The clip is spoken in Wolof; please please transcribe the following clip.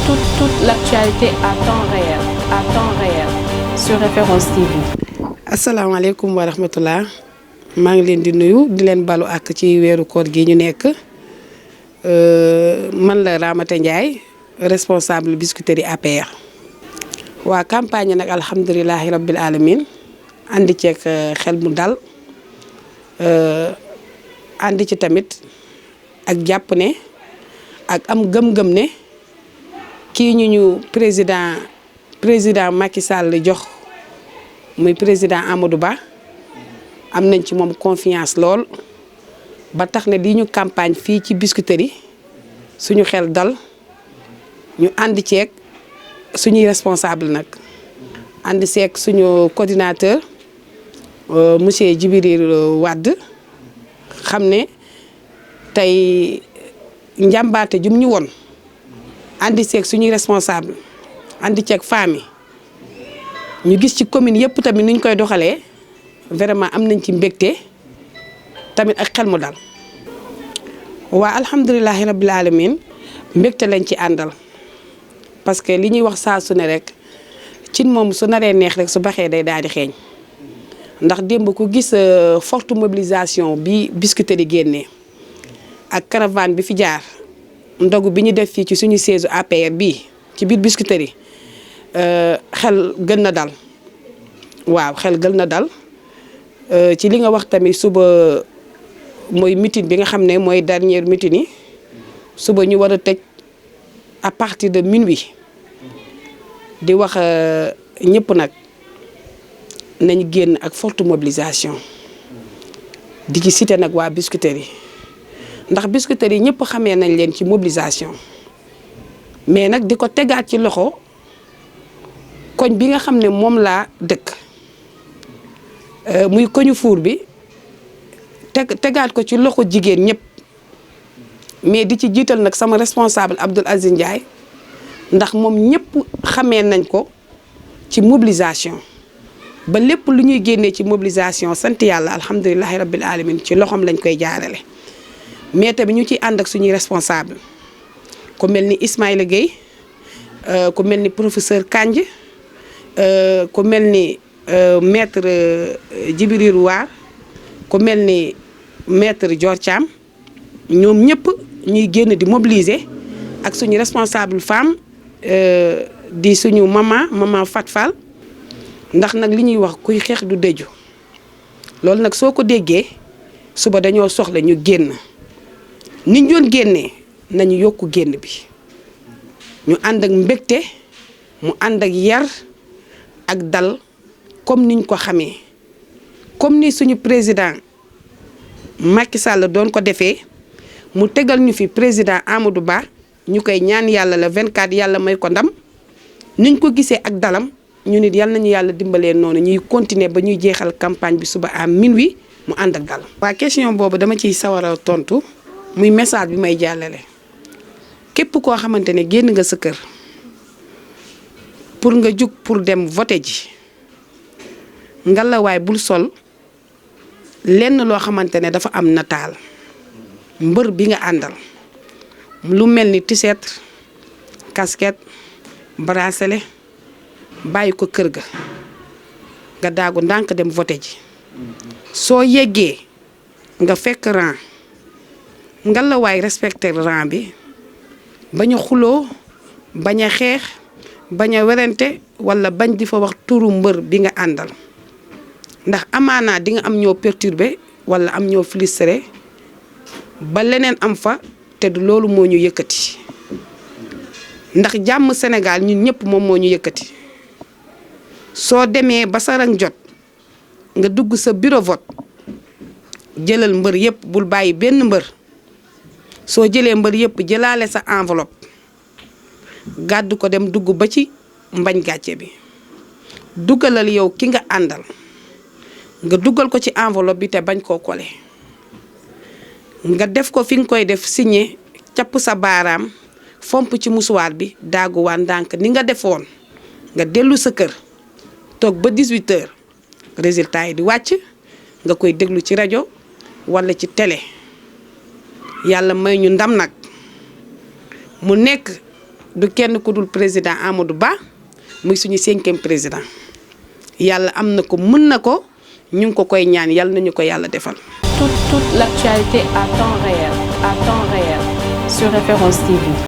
toute l'actualité à temps réel sur Référence TV. asalaamaaleykum wa rahmatullah maa ngi leen di nuyu di leen balu ak ci weeru koor gi ñu nekk man la Ramata Ndiaye responsable Biscuiterie APR. waa campagne nag alhamdulilahi rabbil alamin andi ceeg xel mu dal andi ci tamit ak jàpp ne ak am gëm-gëm ne kii ñu président Macky Sall jox muy président Amadou Ba am nañ ci moom confiance lool ba tax ne di ñu campagne fii ci Biscuiterie suñu xel dal ñu ànd ceeg suñuy responsable nag ànd ceeg suñu coordinateur monsieur Djibril Wade xam ne tey njàmbaate jum ñu woon ànd ceeg suñuy responsable ànd ceeg famille ñu gis ci commune yëpp tamit nuñ koy doxalee vraiment am nañ ci mbégte tamit ak xel mu dal waa alhamdulilahi rabbil alamin mbégte lañ ci àndal parce que li ñuy wax saa su ne rek cin moom su naree neex rek su baxee day daal di xeeñ ndax démb ku gis forte mobilisation bi Biscuiterie génnee ak caravane bi fi jaar ndogu bi ñu def fii ci suñu siège APR bii ci biir Biscuiterie xel gën na dal waaw xel gën na dal ci li nga wax tamit suba mooy meeting bi nga xam ne mooy dernier meeting yi suba ñu war a tëj à partir de minuit di wax ñëpp nag nañ génn ak forte mobilisation di ci cité nag waa Biscuiterie ndax Biscuiterie ñëpp xamee nañ leen ci mobilisation mais nag di ko tegaat ci loxo koñ bi nga xam ne moom laa dëkk muy koñu fuur bi tegaat ko ci loxo jigéen ñëpp mais di ci jiital nag sama responsable Abdoul Aziz Ndiaye ndax moom ñëpp xamee nañ ko ci mobilisation ba lépp lu ñuy génnee ci mobilisation sant yàlla alhamdulilahi rabbil alamin ci loxoom lañ koy jaarale mais tamit ñu ciy ànd ak suñuy responsable ku mel ni Ismaïla Gueye ku mel ni professeur Kandji ku mel ni maître Djibril War ku mel ni maître Dior Thiam ñoom ñëpp ñuy génn di mobiliser ak suñu responsable femme di suñu maman Fat Fall ndax nag li ñuy wax kuy xeex du dëju loolu nag soo ko déggee suba dañoo soxla ñu génn niñ doon génnee nañu yokku génn bi ñu ànd ak mbégte mu ànd ak yar ak dal comme niñ ko xamee comme ni suñu président Macky Sall doon ko defee mu tegal ñu fi président Amadou Ba ñu koy ñaan yàlla la 24 yàlla may ko ndam niñ ko gisee ak dalam ñu nit yàlla nañu yàlla dimbalee noonu ñuy continuer ba ñuy jeexal campagne bi suba à minuit mu ànd ak dal. waa question boobu dama ciy sawar a tontu muy message bi may jàllale képp koo xamante ne génn nga sa kër pour nga jug pour dem voter ji ngalawaay bul sol lenn loo xamante ne dafa am nataal mbër bi nga àndal lu mel ni t-shirt casquette bracelet bàyyi ko kër ga nga daagu ndànk dem voter ji soo yeggee nga fekk rang ngalawaay respecter rang bi bañ a xuloo bañ a xeex bañ a werante walla bañ di fa wax turu mbër bi nga àndal ndax amaanaa di nga am ñoo perturbé walla am ñoo frustré ba leneen am fa te du loolu moo ñu yëkkati ndax jàmm Sénégal ñun ñëpp moom moo ñu yëkkati soo demee ba sa rang jot nga dugg sa bureau vote jëlal mbër yëpp bul bàyyi benn mbër soo jëlee mbër yëpp jëlaale sa enveloppe gàddu ko dem dugg ba ci mbañ gàcce bi dugalal yow ki nga àndal nga dugal ko ci enveloppe bi te bañ koo kole nga def ko fi nga koy def signé capp sa baaraam fomp ci musuwaar bi daaguwaan ndànk ni nga defoon nga dellu sa kër toog ba 18h résultat yi di wàcc nga koy déglu ci rajo walla ci télé yàlla may ñu ndam nag mu nekk du kenn ku dul président Amadou Ba muy suñu 5e président yàlla am na ko mën na ko ñu ngi ko koy ñaan yàlla nañu ko yàlla defal. Toute l'actualité à temps réel sur Référence TV.